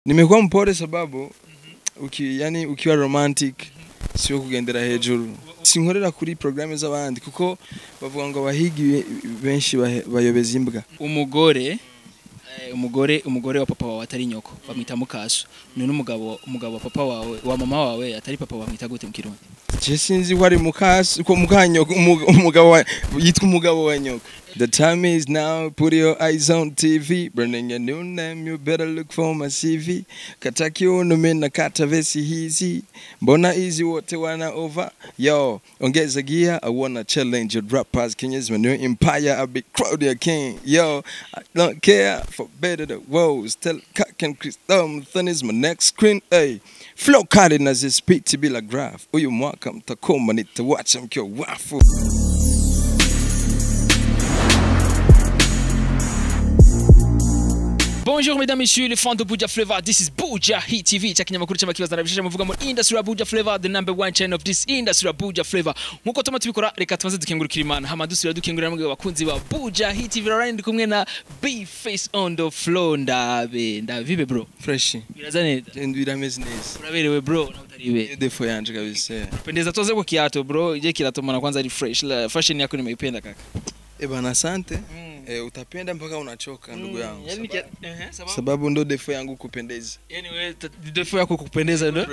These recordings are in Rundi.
Nimekuwa mpole sababu yani ukiwa romantic sio kugendera hejuru. Sinkorera kuri programme z'abandi kuko bavuga ngo abahigi benshi bayobeza imbwa. Umugore wa papa wawe atari nyoko bamwita mukaso. None umugabo wa papa wawe wa mama wawe atari papa bamwita gute mu Kirundi? Je sinzi ko ari mukaso ko mukanyoko umugabo yitwa umugabo wa nyoko. The time is now, put your eyes on TV. Burning a new name, you better look for my CV. Kata kiuno mimi nakata vesi hizi. Mbona easy wote wana over. Yo, ongeza gear, I wanna challenge your rappers. Kenya's my new empire, I'll be crowded king. Yo, I don't care for better the woes. Tell Cock and Chris Thumb is my next screen. Hey, flow kali na zispeed bila graph. Uyu mwaka mtakoma nitawacha mkiwa wafu. Bonjour mesdames, messieurs, les fans de Buja Flavor. This is Buja Hit TV. Chakinyamakuru cy'amakibazo narabishije muvuga mu industry ya Buja Flavor, the number one channel of this industry ya Buja Flavor. Nkuko tuma tubikora, reka tubanze dukengurukira Imana. Hama dusubira dukengurira namwe bakunzi ba Buja Hit TV. Rero ndi kumwe na B Face on the floor. Ndabe, ndavibe bro. Fresh. Biraza neza. Birameze neza. Uraberewe bro, na utaribe. Defo yanje kabisa. Pendeza toze kwa kiato bro, je kiato maana kwanza ni fresh. Fashion yako nimeipenda kaka. Eh bana asante. Utapenda mpaka unachoka ndugu yangu. Sababu ndo defo yangu kupendeza. Yani wewe defo yako kupendeza ndo?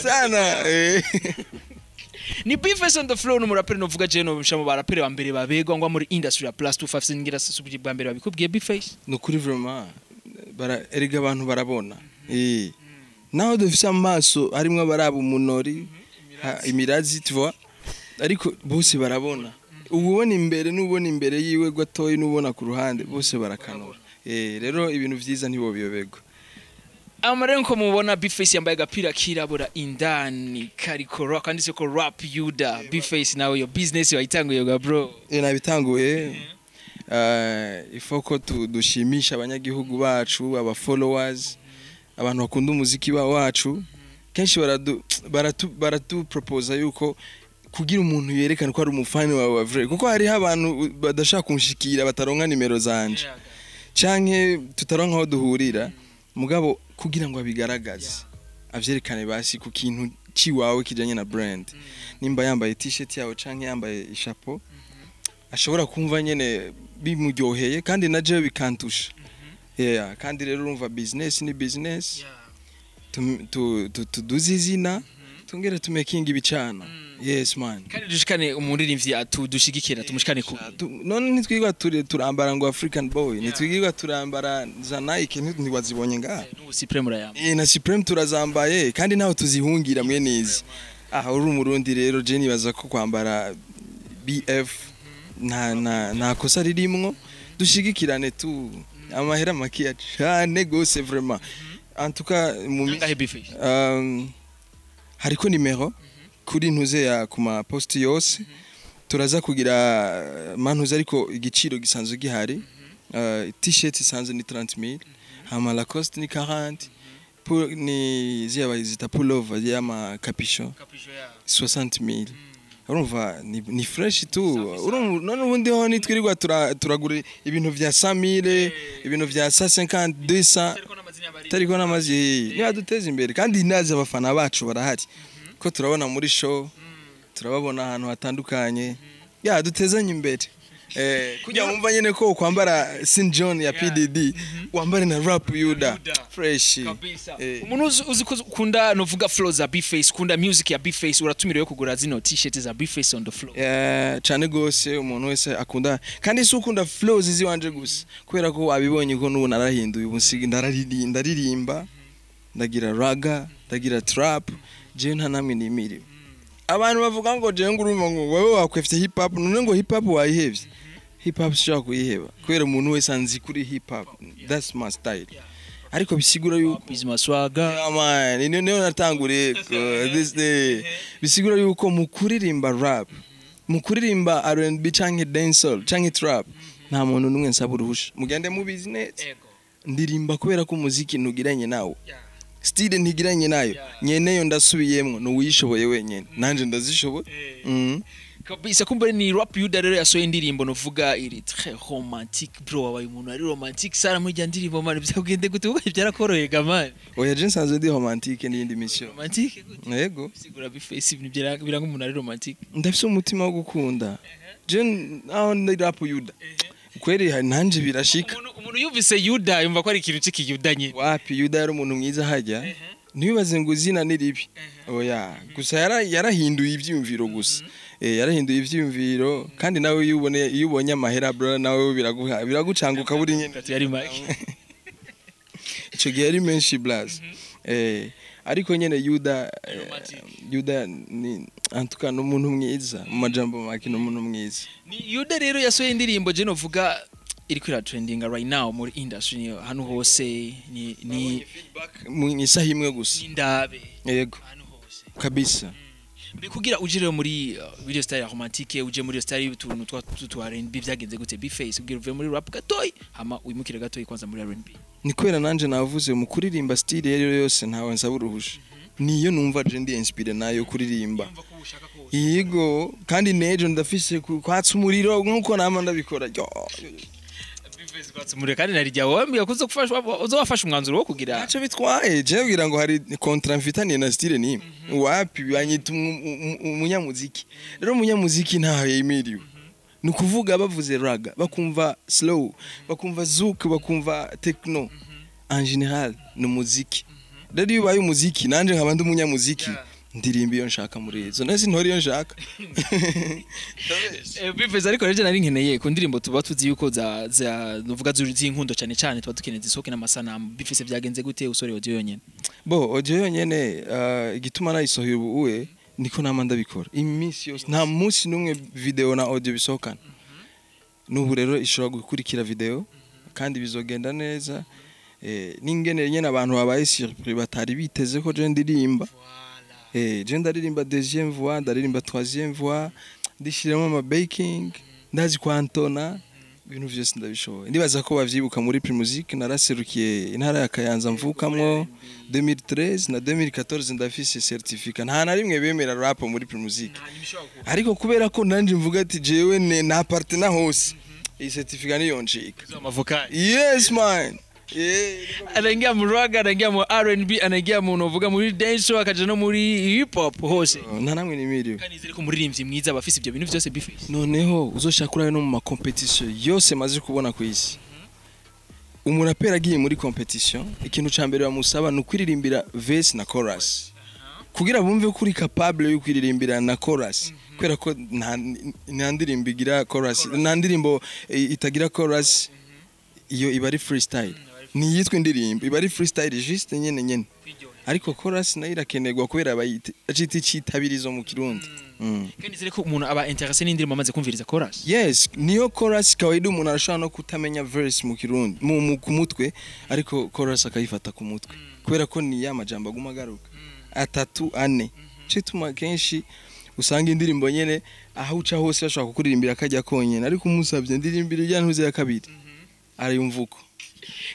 Sana. Ni B-Face on the floor n'umuraperi novuga je no mshamo baraperi ba mbere babegwa ngwa muri industry ya plus 256 ngira sisubye bwa mbere babikubwiye B-Face. Nukuri vraiment bara erega abantu barabona. Naho dufise amaso harimwe abaraba umunori imirazi tu vois ariko bose barabona. Ubona imbere n'ubona imbere yiwe gatoyi n'ubona ku ruhande bose barakanura. Rero ibintu vyiza ntibo biyobegwa. Amarenko mubona B-Face yambaye agapira kirabura indani kariko rock anditse ko Rap Yuda. B-Face nawe your business wayitanguye ga bro. Nabitanguye. Ifoko dushimisha abanyagihugu bacu, aba followers, abantu bakunda umuziki wacu. Kenshi baratu proposa yuko kugira umuntu yerekana ko ari umufani wawe wa vrai kuko hari abantu badashaka kunshikira bataronka nimero zanje canke tutaronka aho duhurira mugabo kugira ngo abigaragaze avyerekane basi ku kintu ciwawe kijanye na brand nimba yambaye t-shirt yawe canke yambaye ishapo ashobora kumva nyene bimuryoheye kandi na jewe bikantusha. Kandi rero urumva business ni business. Tuduze izina tungere tumekinga ibicana. Yes man. Kandi dushikane umuririmbyi atudushigikira tumushikane ku. None nitwigwa turambara ngo African boy, nitwigwa turambara za Nike ntiwazibonye ngaha. N'ubu Supreme urayambaye. Na Supreme turazambaye kandi naho tuzihungira mwe nizi. Aha uri umurundi rero je nibaza ko kwambara BF nta kosa ririmwo dushigikirane tu amahera makiya cyane gose vraiment. En tout cas mu hariko nimero kuri ntuze ya kuma post yose turaza kugira mantuze ariko igiciro gisanzwe gihari. T-shirt isanzwe ni 30000 hama Lacoste ni 40 pour ni ziya bazita pullover ya ma capuchon 60000. Urumva ni fresh tu. None ubundi ho nitwirirwa turagura ibintu vya 100000 ibintu vya 150 200 tariko namazi niba duteze imbere kandi nazi abafana bacu barahari ko turabona muri show turababona ahantu hatandukanye ya dutezanye imbere. Kujya wumva nyene ko kwambara St John ya PDD wambare na Rap Yuda fresh kabisa. Umuntu uzi ko ukunda novuga flow za B-Face, ukunda music ya B-Face uratumiriwe kugura zino t-shirt za B-Face on the floor. Cyane gose umuntu wese akunda kandi si ukunda flows ziwanje gusa kubera ko wabibonye ko n'ubu narahinduye ubu ndaririmba ndagira raga ndagira trap je nta namwe nimiri. Abantu bavuga ngo je nguruma ngo wewe wakwefte hip hop none ngo hip hop wayihevye. Hip hop sishaka kuyiheba kubera umuntu wese anzi kuri hip hop. That's my style. Ariko bisigura yuko business swaga man niyo natangure this day bisigura yuko mu kuririmba rap mu kuririmba R&B canke dancehall canke trap nta muntu numwe nsaba uruhusha mugende mu business ndirimba kubera ko umuziki ntugiranye nawo style ntigiranye nayo nyeneyo ndasubiyemwo nuwishoboye wenyene nanje ndazishoboye. Kabisa, kumbe ni Rap Yuda rero yasohoye indirimbo novuga iri très romantique. Bro, wabaye umuntu ari romantique sana muri rya ndirimbo, man. Byagende gute? Kuko byarakoroheye ga, man. Oya, je nsanzwe ndi romantique n'iyindi mission. Romantique gute? Yego. Sigura, B-Face, ibintu biranga umuntu ari romantique. Ndafise umutima wo gukunda. Je naho ndi Rap Yuda kweri, hari nanje birashika. Umuntu yumvise Yuda yumva ko ari ikintu c'ikiyuda nyine. Wapi, Yuda yari umuntu mwiza hajya. Ntibibaze ngo izina ni ribi, oya. Gusa yarahinduye ivyiyumviro gusa. Yarahinduye ivyiyumviro, kandi nawe iyo ubonye amahera, bro, nawe biragucanguka buri nyene. Tatu yari make. Ico gihe yari menshi, blas. Ariko nyene Yuda, Romantique. Yuda ni en tout cas ni umuntu mwiza. Mu majambo make, ni umuntu mwiza. Ni Yuda rero yasohoye indirimbo je novuga iriko iratrendinga right now muri industry, ni hano hose ni Mu isaha imwe gusa. Indabe. Yego. Hano hose. Kabisa. Mbe kugira uje rero muri video style ya romantique, uje muri style y'utuntu twa R&B, byagenze gute, B-Face, kugira uve muri rap gatoyi hama wimukire gatoyi kwanza muri R&B? Ni kubera nanje navuze mu kuririmba style iyo yose ntawe nsaba uruhusha, niyo numva je ndi inspiré nayo kuririmba. Yumva ko ushaka ko Yego, kandi nejo ndafise kwatsa umuriro nkuko nama ndabikora. Yo, yo, yo. B-Face kwatsa umuriro, kandi nari jya wambwiye ko uzofasha, uzofasha umwanzuro wo kugira Ntaco bitwaye. Je kugira ngo hari contrat mfitaniye na style nimwe? Wapi, banyita umunyamuziki. Rero umunyamuziki ntaho yemiriwe. Ni ukuvuga bavuze ragga bakumva slow, bakumva zouk, bakumva techno, en général ni umuziki. Rero iyo ubaye umuziki, nanje nkaba ndi umunyamuziki, ndirimba iyo nshaka muri izo, nasi ntora iyo nshaka. B-Face, ariko rero nari nkeneye ku ndirimbo tuba tuzi yuko za nuvuga z'inkundo cyane cyane, tuba dukeneye zisohoke n'amasanamu. B-Face, byagenze gute usore audio yonyene? Bo, audio yonyene, igituma nayisohoye ubu uwe niko nama ndabikora iminsi yose, nta munsi n'umwe video na audio bisohokana. N'ubu rero ishobora gukurikira video kandi bizogenda neza. N'ingene nyene abantu babaye surpris, batari biteze ko je ndirimba. Je ndaririmba deuxième voix, ndaririmba troisième voix, ndishiramo ama backing, ndazi kwantona, ibintu vyose ndabishoboye. Ndibaza ko bavyibuka muri Primusic naraserukiye intara ya Kayanza mvukamwo 2013 na 2014, ndafise certificat. Nta na rimwe bemera rap muri Primusic, ariko kubera ko nanje mvuga ati jewe ne na partenaire hose, iyi certificat niyo ncika. Amavokali. Yes man, yeah. Anaingia mu ragga, anaingia mu R&B, anaingia mu novuga muri dance, akaja no muri hip hop hose. Nta namwe nimiriwe. Kandi nizere ko umuririmbyi mwiza aba afise ibyo bintu byose, B-Face. Noneho uzoshaka urabe no mu ma compétition yose maze kubona ku isi, umuraperi agiye muri compétition, ikintu ca mbere bamusaba ni ukwiririmbira verse na chorus, kugira bumve ko uri capable yo kwiririmbira na chorus, kubera ko nta ndirimbo igira chorus, nta ndirimbo itagira chorus. Iyo iba ari freestyle, ntiyitwa indirimbo, iba ari freestyle juste nyene nyene. Ariko chorus nayo irakenerwa kubera bayita acita icitabirizo mu Kirundi. Kandi nizere ko umuntu aba intéressé n'indirimbo amaze kumviriza chorus. Yes, niyo chorus. Kawaida umuntu arashobora no kutamenya verse mu Kirundi mu ku mutwe, ariko chorus akayifata ku mutwe, kubera ko ni ya majambo aguma agaruka atatu ane. Cituma kenshi usanga indirimbo nyene aho uca hose bashobora kukuririmbira akajya konyene, ariko umusabye ndirimbira ijya ntuze ya kabiri, arayumva uko.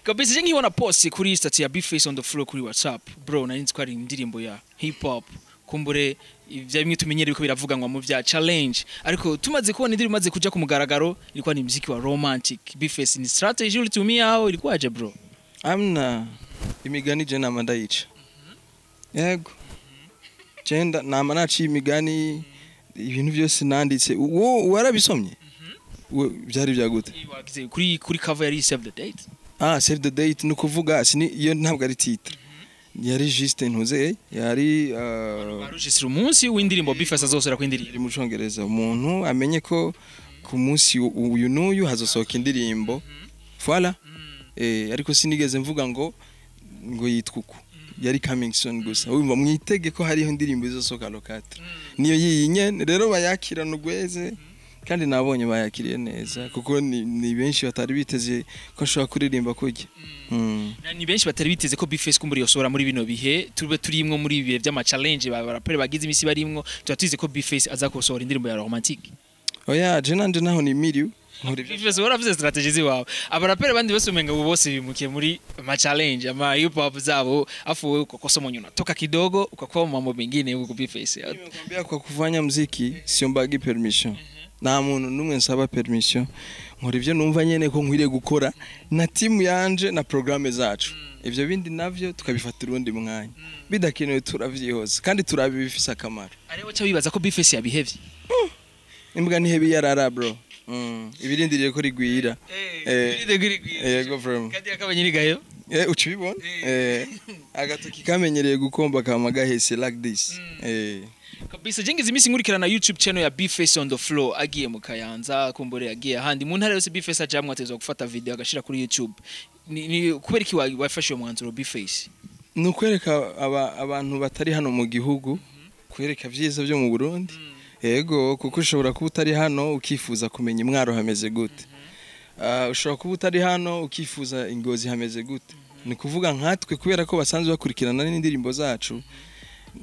Kabisa, je nkibona post kuri status ya B-Face on the floor kuri WhatsApp, bro, nari nzi ko ari indirimbo ya hip hop, kumbure ivya bimwe tumenyereye ko biravuganwa mu vya challenge, ariko tumaze kubona indirimbo imaze kuja ku mugaragaro, ilikuwa ni muziki wa romantic. B-Face, ni strategy ulitumia au ilikuwaje, bro? Amna, imigani je nama ndayica. Yego, je nama naciye imigani. Ibintu byose nanditse wo warabisomye? Byari byagute? Wagize kuri cover yari save the date. Ah, save the date, ni ukuvuga sini iyo ntabwo ari titre, yari juste ntuze yari Barujisira umunsi w'indirimbo B-Face azosora ku indirimbo. Iri mu Congereza, umuntu amenye ko ku munsi uyu n'uyu hazosohoka indirimbo. Voilà. Ariko sinigeze mvuga ngo yitwa uku, yari coming soon gusa. Wumva mwitege ko hariho indirimbo izosohoka le 4, niyo yiyi nyene. Rero bayakirana ugweze, kandi nabonye bayakiriye neza, kuko ni benshi batari biteze ko nshobora kuririmba kurya. Na ni benshi batari biteze ko B-Face kumbura yosohora muri bino bihe tube turimwo, muri ibi bihe by'ama challenge barapere bagize imisi barimwo, tuba tuzi ko B-Face aza gusohora indirimbo ya romantique. Oya, je nanje naho ni miriwe. Nkora ibyo. Bifese waravuze strategy ziwawe, abaraperi abandi bose umenga ubu bose bimukiye muri ma challenge, ama hip hop zabo, afu wewe ukakosa mwenye unatoka kidogo ukakuwa mambo mengine huko, Bface. Nimekwambia kwa kufanya mziki siombagi permission, nta muntu n'umwe nsaba permission. Nkora ibyo numva nyene ko nkwiriye gukora na timu yanje na programme zacu. Ivyo bindi navyo tukabifatira uwundi mwanya, bidakenewe turavyihoza kandi turabifise akamaro. Aribo cyo bibaza ko Bface yabihevye. Imbwa ntihebe yarara bro, ibirindiriye ko rigwira. Yego from Kandi akabanye gayo. Uca ubibona, agatoki kamenyereye gukomba kama gahese like this. Kabisa, jengize iminsi nkurikirana YouTube channel ya Bface on the floor. Agiye mu Kayanza, kumbure agiye ahandi mu ntara yose Bface ajamwe atezwa gufata video agashira kuri YouTube. Ni kubera iki wafashe uwo mwanzuro, Bface? Ni ukwereka abantu batari hano mu gihugu, kwereka vyiza byo mu Burundi. Yego, kuko ushobora kuba utari hano ukifuza kumenya imwaro hameze gute. Ushobora kuba utari hano ukifuza ingozi hameze gute. Ni kuvuga nkatwe kubera ko basanzwe bakurikirana n'indirimbo zacu,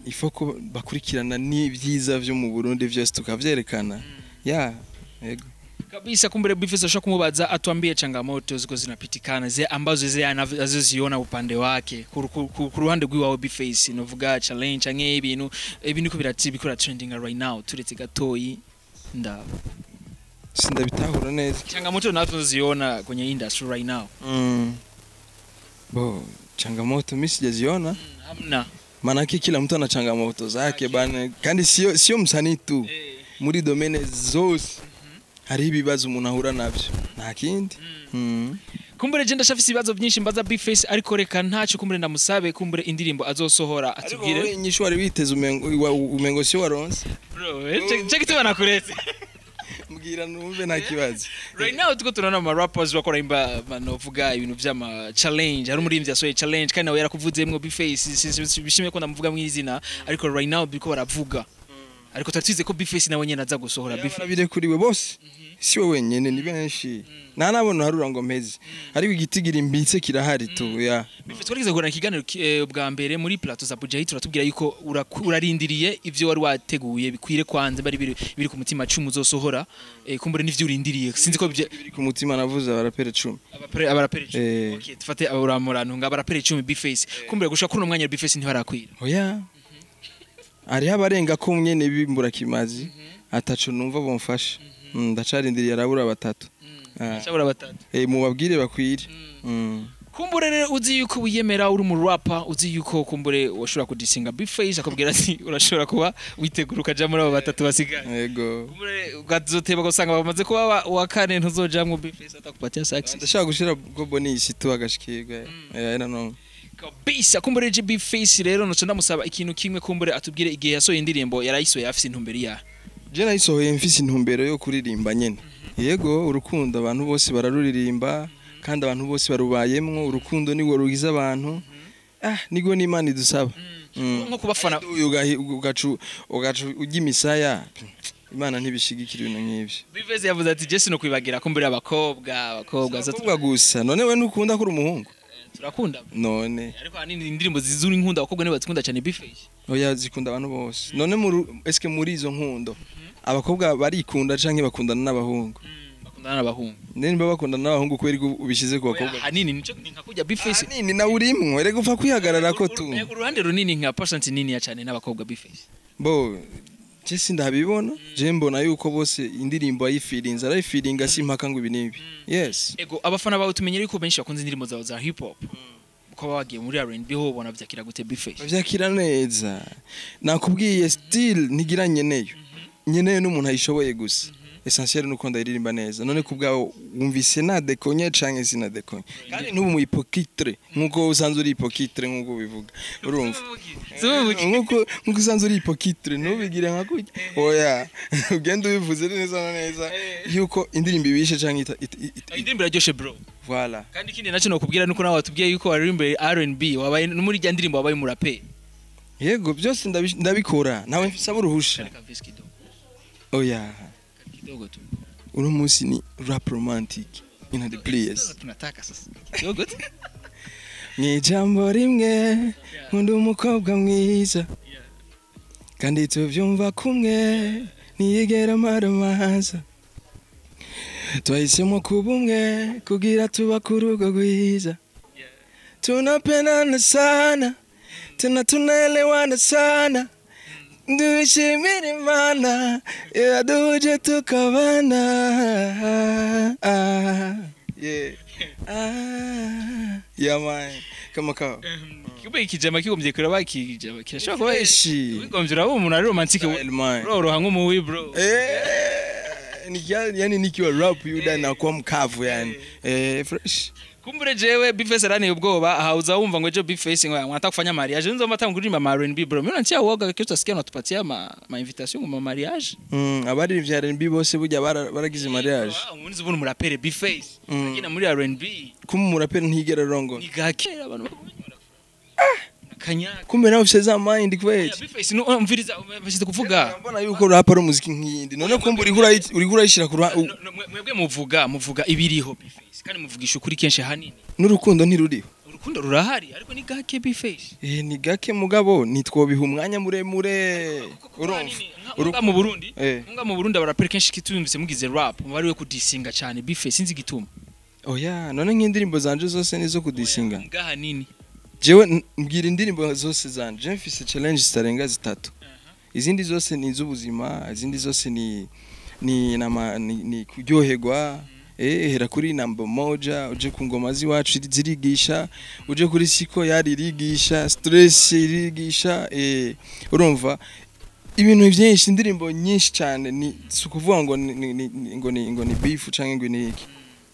ifo ko bakurikirana n'ibyiza byo mu Burundi byose tukavyerekana. Ya, yego. Kabisa, kumbure Bface ashobora kumubaza atuambie changamoto ziko zinapitikana ze ambazo ze anazoziona upande wake, ku ruhande rw'iwawe Bface, novuga challenge canke ibintu ko birati bikora trending right now, turetse gatoyi ndaba. Sindabitahura neza. Changamoto nazoziona kwenye industry right now. Bo, changamoto mimi sijaziona. Hamna. Manake kila mtu ana changamoto zake bana, kandi sio msanii tu, muri domaine zose hariho ibibazo umuntu ahura navyo, nta kindi. Kumbure je ndashafise ibibazo byinshi mbaza Bface, ariko reka ntacyo, kumbure ndamusabe kumbure indirimbo azosohora Ariko atubwire. wowe inyishu wari witeze umengo sio waronse. Bro, check it nakuretse. Mbwira numve, nta kibazo. Right now tuko tunaona ama rappers bakora imba banovuga ibintu vy'ama challenge. Hari umuririmbyi yasohoye challenge kandi nawe yarakuvuzemwo, Bface, bishimiye ko ndamuvuga mu izina, ariko right now biriko baravuga, ariko twari ko Bface nawe nyene aza gusohora Bface. Barabirekuriwe bose, si we wenyene, ni benshi, nta nabona harura ngo mpeze, ariko igitigira imbitse kirahari tu ya. Bface, twarigeze guhura ikiganiro bwa mbere muri plateau za Bujahi, turatubwira yuko urarindiriye ivyo wari wateguye bikwire kwanze bari biri ku mutima 10 uzosohora, kumbure n'ivyo urindiriye, sinzi ko bije. Biri ku mutima navuze abarapere 10. Abarapere 10. Eh. Okay, tufate aburamurantu nga abarapere 10, Bface, kumbure gushika kuri uno mwanya Bface ntibarakwira. Oya, hariho abarenga ko nyene bimbura kimazi ataco numva bomfasha. Ndacarindiriye, arabura batatu. Cyabura batatu. Mubabwire bakwire. Kumbure rero uzi yuko wiyemera uri mu rapper, uzi yuko kumbure washobora kudisinga Bface akubwira ati urashobora kuba witegura ukaja muri abo batatu basigaye. Yego. Kumbure ukazoteba gusanga bamaze kuba wa kane, ntuzojamwo Bface atakupatia success. Ndashaka gushira ko bonus tu agashikirwa. I don't know. Kabisa, kumbure je Bface rero noco ndamusaba ikintu kimwe, kumbure atubwire igihe yasohoye indirimbo yarayisohoye afise intumbero ya. Je nayisohoye mfise intumbero yo kuririmba nyene. Yego, urukundo abantu bose bararuririmba kandi abantu bose barubayemwo. Urukundo nirwo rugize abantu, nirwo n'Imana idusaba. Nko kubafana. Uyu ugacu ujya imisaya, Imana ntibishigikira ibintu nk'ivyo. Bface yavuze ati je sino kwibagira kumbure abakobwa zo. Abakobwa gusa? None we ntukunda kuri umuhungu? Turakunda. None? Ariko ahanini indirimbo zizura inkunda abakobwa nibo bazikunda cyane, Bface. Oya, zikunda abantu bose. None eske muri izo nkundo abakobwa barikunda canke bakundana n'abahungu? Bakundana n'abahungu. Nimba bakundana n'abahungu, kubera ko ubishize ku bakobwa? Ahanini nico ni nka kujya Bface. Ahanini nawe urimwo, erega upfa kwihagarara ko tu. Uruhande runini, nka percent nini ya cyane n'abakobwa, Bface. Bo je sindabibona, je mbona yuko bose indirimbo ayifirinze arayifiringa, si impaka ngo ibi n'ibi, yes. Ego, abafana bawe tumenyere yuko benshi bakunze indirimbo zawe za hip hop, ko bagiye muri R&B ho ubona vyakira gute, Bface? Bavyakira neza, nakubwiye still ntigira nyeneyo, nyeneyo n'umuntu ayishoboye gusa. Essentiel nuko ndayiririmba neza. None kubwawe wumvise nadekonye canke sinadekonye? Kandi ntubu mu hypocrite nkuko usanzwe uri hypocrite nkuko ubivuga, urumva? Nkuko usanzwe uri hypocrite, ntubigire nka kurya. Oya, ugenda ubivuze neza na neza yuko indirimbo ibishe canke Indirimbo iraryoshe bro. Voilà. Kandi ikindi nacyo nokubwira nuko nawe watubwiye yuko waririmba R&B, wabaye no muri rya ndirimbo wabaye umurape. Yego, byose ndabikora, nawe mfisaba uruhusha. Reka verse kidogo. Oya. Kidogo tu. Uno munsi ni rap romantic in the place. Tunataka sasa kidogo tu. Mw'ijambo rimwe, nkunda umukobwa mwiza kandi tuvyumva kumwe, ntiyigera amaramaza. Twahisemo kuba umwe kugira tuba ku rugo rwiza. Tunapendana sana, tena tunaelewana sana. Dushimire Imana yaduhuje tukabana. Ah, yeah. Ah, yeah man. Kama kawa. Kumbe ikijama kigomvye kuraba ikijama kirashobora kuba Fresh. Wigombye uraba umuntu ari romantique. Style, man. Uroroha nk'umuwi, bro. Eh, yani nikiwa rap yuda nakuwa mkavu yani. Eh, fresh. Kumbure jewe B-Face aranteye ubwoba. Aha uza wumva ngo ejo B-Face ngo wanataka kufanya mariage, nzo mata kuririmba ma R&B, bro. Mimi natia uoga kesho utasikia unatupatia ma invitation mu mariage. Abaririmbyi R&B bose burya baragize mariage. Ah, umunsi ubona umurapere B-Face agenda muri R&B. Kuma umuraperi ntigera arongora. Ni gake abantu bakumenyera kanyaka. Kumbe nawe ufise za mind kweli. B-Face no umviriza, bashyize kuvuga. Mbona yuko rap ari umuziki nk'iyindi. None kumbe uriko urayishira ku No, mwebwe muvuga ibiriho, B-Face, kandi muvugisha ukuri kenshi hanini. N'urukundo ntiruriho. Urukundo rurahari ariko ni gake, B-Face. Eh, ni gake mugabo ntitwobiha umwanya muremure. Urumva? Nga mu Burundi nga mu Burundi abaraperi kenshi kituyumvise mugize rap bari we kudisinga cyane, B-Face, sinzi igituma. Oya, none nk'indirimbo zanje zose nizo kudisinga. Ngaha nini. Jewe mbwira indirimbo zose zanje, je mfise challenge zitarenga zitatu. Izindi zose ni iz'ubuzima, izindi zose ni kuryoherwa. Hera kuri namba moja uje ku ngoma z'iwacu zirigisha, uje kuri siko yari irigisha, stress irigisha, urumva ibintu byinshi, indirimbo nyinshi cyane. Ni si ukuvuga ngo ni beef canke ngo ni iki.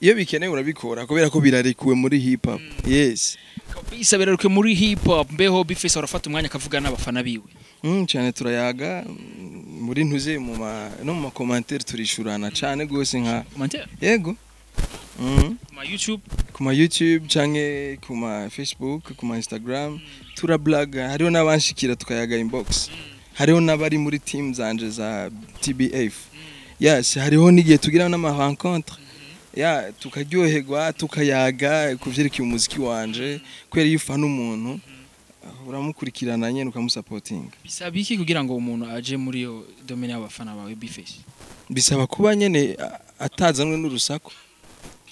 Iyo bikenewe urabikora kubera ko birarekuwe muri hip hop. Yes. Kabisa, biraruke muri hip hop. Mbeho B-Face arafata umwanya akavuga n'abafana biwe? Cyane, turayaga muri ntuze mu ma no mu ma commentaire, turishurana cyane gose nka Commentaire? Yego. Ma YouTube? Ku ma YouTube canke ku ma Facebook, ku ma Instagram, turablaga. Hariho n'abanshikira tukayaga inbox. Hariho n'abari muri team zanje za TBF. Yes, hariho n'igihe tugira n'ama rencontre. Ya, tukaryoherwa, tukayaga ku vyerekeye umuziki wanje, kubera iyo ufana umuntu uramukurikirana nyene, ukamusapotinga. Bisaba iki kugira ngo umuntu aje muri iyo domaine y'abafana bawe, B-Face? Bisaba kuba nyene atazanwe n'urusaku,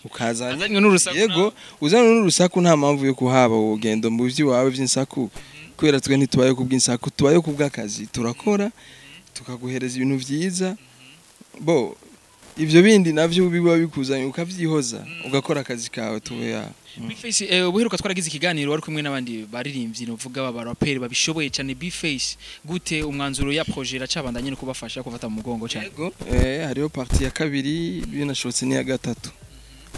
ukazana Azanywe n'urusaku? Yego, uzanwe n'urusaku nta mpamvu yo kuhaba, ugendo mu by'iwawe by'insaku, kubera twe ntitubaye kubw'insaku, tubaye kubw'akazi. Turakora tukaguhereza ibintu vyiza, bo ivyo bindi navyo biba bikuzanye ukavyihoza, ugakora akazi kawe tuya. B-Face, ubuheruka twaragize ikiganiro wari kumwe n'abandi baririmbyi novuga baba raperi babishoboye cyane. B-Face, gute umwanzuro ya projet iracabandanye no kubafasha kufata mu mugongo cyane? Yego, hariho partie ya kabiri, binashobotse n'iya gatatu,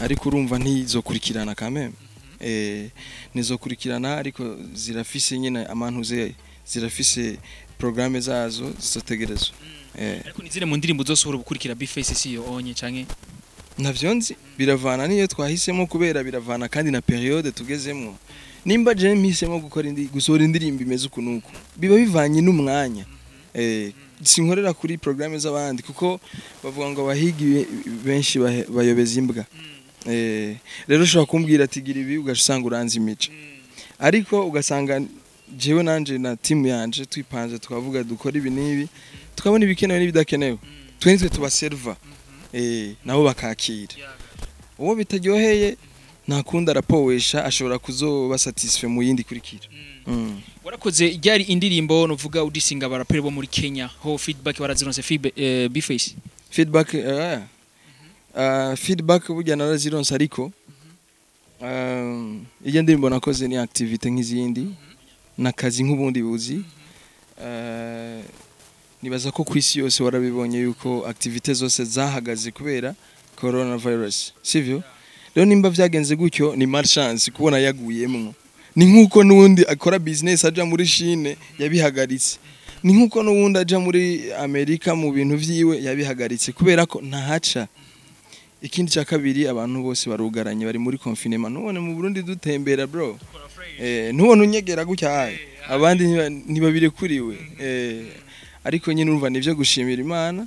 ariko urumva ntizokurikirana quand même. Nizokurikirana ariko zirafise nyine amantuze, zirafise programme zazo zizotegerezwa. Ariko nizire mu ndirimbo zose uhora gukurikira B-Face si yo onye canke? Navyo nzi, biravana niyo twahisemo, kubera biravana kandi na période tugezemo. Nimba je mpisemo gukora indi, gusohora indirimbo imeze uku nuku, biba bivanye n'umwanya. Sinkorera kuri programme z'abandi kuko bavuga ngo abahigi benshi bayobeza imbwa. Rero ushobora kumbwira ati gira ibi, ugaca usanga uranze imico, ariko ugasanga jewe nanje na team yanje twipanze, tukavuga dukora ibi n'ibi, tukabona ibikenewe n'ibidakenewe. Twe nitwe tubaserva, nabo bakakira. Uwo bitaryoheye ntakunda arapowesha, ashobora kuzoba satisfait mu yindi kurikira. Warakoze ryari indirimbo novuga udisinga abaraperi bo muri Kenya? Ho feedback warazironse, B-Face? Feedback, feedback burya narazironse, ariko iyo ndirimbo nakoze ni activité nk'izindi, nakazi nk'ubundi buzi. Nibaza ko ku isi yose warabibonye yuko activité zose zahagaze kubera coronavirus, sivyo? Rero nimba vyagenze gutyo ni malchance kubona yaguyemwo. Ni nkuko n'uwundi akora business aja muri Chine yabihagaritse, ni nkuko n'uwundi aja muri Amerika mu bintu vyiwe yabihagaritse kubera ko ntahaca. Ikindi cya kabiri, abantu bose barugaranye, bari muri confinement. Nubone mu Burundi dutembera, bro, ntubone unyegera gutya hayi, abandi ntibabirekuriwe. Ariko nyine urumva nivyo gushimira Imana.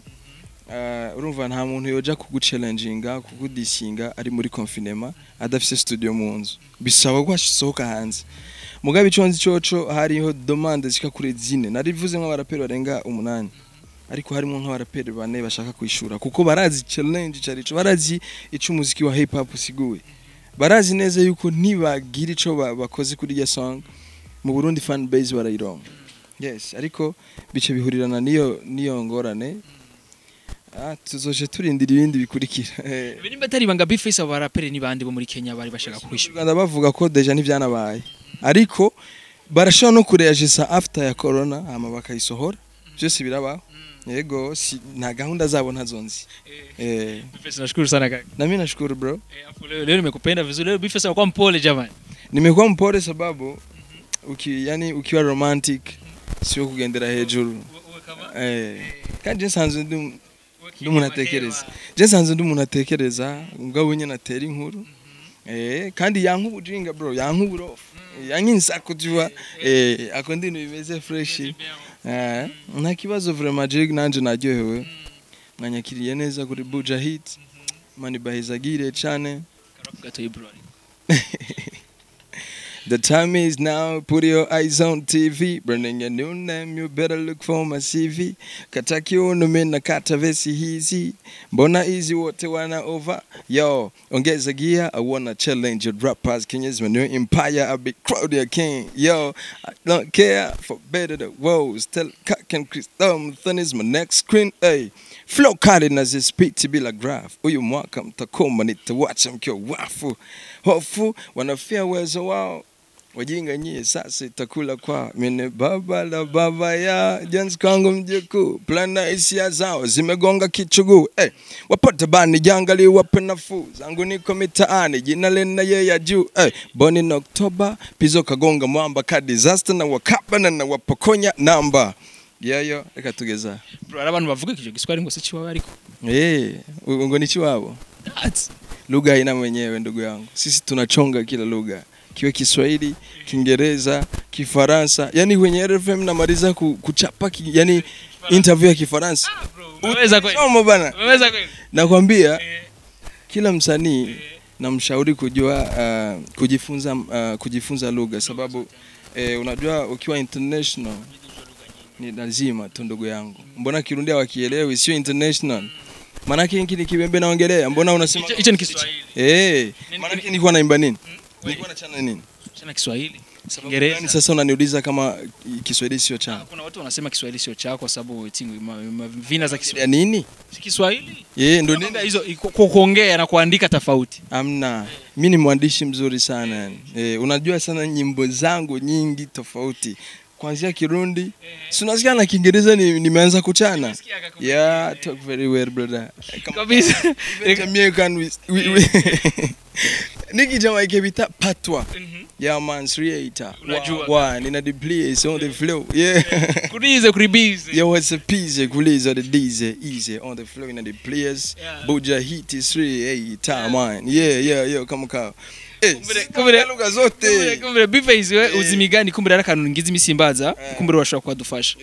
Urumva nta muntu yoja kuguchallenginga, kugudisinga ari muri confinement, adafise studio mu nzu, bisaba ko asohoka hanze. Mugabe ico nzi coco, hariho demande zishika kuri zine narivuze nk'abaraperi barenga umunani. Ariko harimo nk'abaraperi bane bashaka kwishura, kuko barazi challenge carico, barazi ico umuziki wa hip hop usiguye, barazi neza yuko nibagira ico bakoze kuri irya song mu Burundi, fan base barayironka. Yes, ariko bice bihurirana niyo ngorane. Tuzoje turindira ibindi bikurikira. Ibi nimba atari ibanga, B-Face, abo baraperi ni bande bo muri Kenya bari bashaka kwishura? Rwanda bavuga ko déjà ntivyanabaye, ariko barashobora no kureagisa after ya corona, hama bakayisohora. Byose birabaho. Yego, si, nta gahunda zabo ntazonzi. B-Face, nashukuru sana kaka. Na mimi nashukuru, bro. Afu leo nimekupenda vizuri. Leo B-Face anakuwa mpole, jamani. Nimekuwa mpole sababu yani ukiwa romantic sio kugendera hejuru. Kandi je nsanzwe ndi umuntu atekereza, je nsanzwe ndi umuntu atekereza, mugabo nyine atera inkuru. Kandi yanka ubujinga, bro, yanka uburofu, yanka insako tuba ako ndintu bimeze fresh. Nta kibazo vraiment, je nanje naryohewe, mwanyakiriye neza kuri Buja Hit. Mani bahizagire cyane. Gato, bro. The time is now, put your eyes on TV. Burning a new name, you better look for my CV. Kata kiuno mimi kata vesi hizi. Mbona easy wote wana over? Yo, ongeza gear, I wanna challenge your rappers. Kenya's my new empire, I be crowded king. Yo, I don't care for better the woes. Tell Cock and Chris Thumb is my next screen. Hey, flow kali na zispeed bila graph. Uyu mwaka mtakoma nitawacha mkiwa wafu. Hofu wanafia uwezo wao, wajinga nyie sasa itakula kwa mine baba la baba ya Jens kwangu mjukuu plana hisia zao zimegonga kichuguu. Hey, wapata bani jangali wape nafuu zangu niko mitaani jina lena ye ya juu. Hey, born in October pizo kagonga mwamba ka disaster na wakabana na wapokonya namba yeyo. Reka tugeza. Bro, hari abantu bavuga icyo Giswahili ngo si ciwawe, ariko Ngo ni chiwabo. That's Lugha haina mwenyewe, ndugu yangu. Sisi tunachonga kila lugha, kiwe Kiswahili, Kiingereza, Kifaransa. Yani kwenye RFM namaliza kuchapa yani interview ya Kifaransa. Umeweza kweli. Somo bana. Umeweza kweli. Nakwambia kila msanii namshauri kujua kujifunza lugha, sababu unajua ukiwa international ni lazima tu, ndugu yangu. Mbona Kirundi hawakielewi? Sio international. Maanake hiki ni Kibembe naongelea. Mbona unasema Hicho ni Kiswahili. Maanake nilikuwa naimba nini? Nilikuwa nachana nini? Chana Kiswahili. Sababu Kiingereza. gani sasa unaniuliza kama Kiswahili sio changu? Kuna watu wanasema Kiswahili sio chako kwa sababu eti vina za Ya Kiswahili. nini? Si Kiswahili? Ndo nini? Nakwambia hizo kuongea na kuandika tofauti. Amna. Mi ni mwandishi mzuri sana yani. Unajua sana nyimbo zangu nyingi tofauti. Kuanzia Kirundi, si unasikia na Kiingereza nimeanza kuchana. Yeah, talk very well, brother. Kama Kabisa. Jamaican we Niki Jamaica bita patois. Yeah man, creator. Unajua. Wa, nina the place on the flow. Yeah. Kurize kuribize. Yo, what's a piece? Kuliza the DJ, easy on the flow in the players. Buja Hit is 3, hey, time man. Yeah, come on. Kumbure- Lugha zote. Kumbure B-Face, we uzi imigani? Kumbure ari akantu ngize imisi mbaza, kumbure washobora kuhadufasha.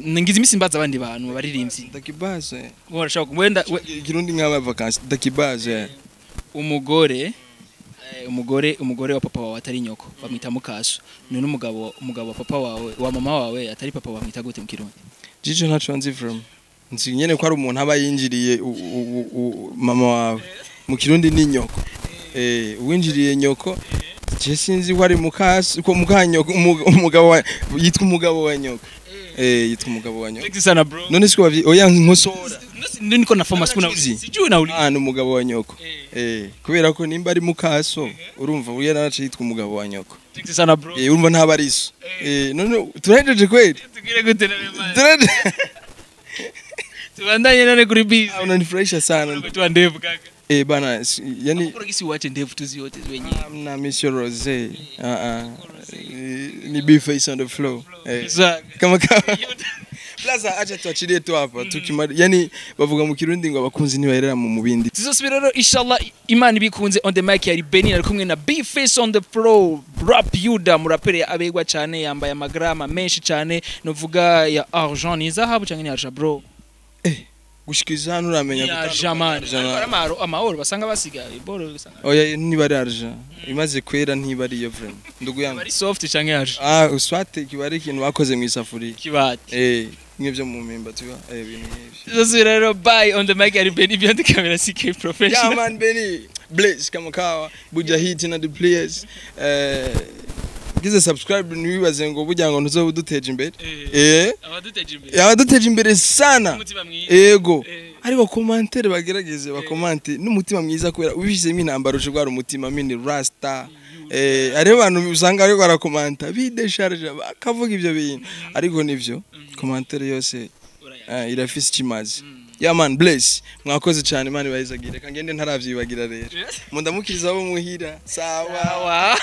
Ngize imisi mbaza abandi bantu baririmbyi. Ndakibazo. Urashobora wenda Kirundi nk'aba vacances, ndakibazo. Umugore wa papa wawe atari nyoko bamwita mukaso. None umugabo wa papa wawe, wa mama wawe atari papa, bamwita gute mu Kirundi? Jijo ntaco nzi from. Nzi nyene ko ari umuntu aba yinjiriye mama wawe. Mu Kirundi ni nyoko. Uwinjiriye nyoko. Je sinzi ko ari mukasi ko mukanyoko umugabo wa yitwa umugabo wa nyoko. Yitwa umugabo wa nyoko. Thanks sana, bro. None siko bavyi oya nkosora. Ndio niko nafoma siku na Uzi. sijui na Ah, ni umugabo wa nyoko. Kubera ko nimba ari mukaso urumva uya narace yitwa umugabo wa nyoko. Thanks sana, bro. Urumva ntaba ari so. None turahejeje kweli? Tugire gute na man? Turahejeje. Tubandanye none kuri busy. Ah, unanifurahisha sana. Tuwa ndevu, kaka. Bana, yani Kuna gisi uache ndevu tuziote wenyewe. Amna Monsieur Rosé. Ah ah. Ni B Face on the floor. Kama kama. Plaza, acha tuachilie tu hapa tukimara. Yani bavuga mu Kirundi ngo abakunzi ntibaherera mu mubindi. Tuzosubira rero inshallah Imana ibikunze. On the mic yari Benny, ari kumwe na B Face on the floor, Rap Yuda, murapere abegwa cyane, yambaye amagrama menshi cyane, novuga ya argent, ni zahabu cyangwa ni argent, bro? Gushikiriza hano uramenya Argent man. gutandukanya Ariko ari amahoro basanga basiga iboro, usanga Oya, niba ari argent imaze kwera, ntiba ari iyo vraiment, ndugu yangu. Ari soft canke argent? Ah, uswate kiba ari ikintu bakoze mu isafuriya. Kibati. Nk'ibyo mu mpimba tuba ibintu nk'ibyo. Zose rero, bye. On the mic ari Benny, behind the camera CK Professional. Yeah man, Benny Blaze kama kawa, Buja Hit na the players. Gize subscribe, ntiwibaze ngo burya ngo ntuzobe uduteje imbere. Abaduteje imbere. Yabaduteje imbere sana. Umutima mwiza. Ego. Ariko commentaire bagerageze bakomante n'umutima mwiza, kubera ubishyizemo intambara ushobora umutima mini rasta. Hariho abantu usanga ariko barakomanta bidesharje, bakavuga ibyo bintu, ariko nivyo commentaire yose irafise ikimazi. Yeah man, bless, mwakoze cyane, Imana ibahezagire. Reka ngende ntaravyibagira rero, mundamukiriza abo muhira. Sawa. Sawa.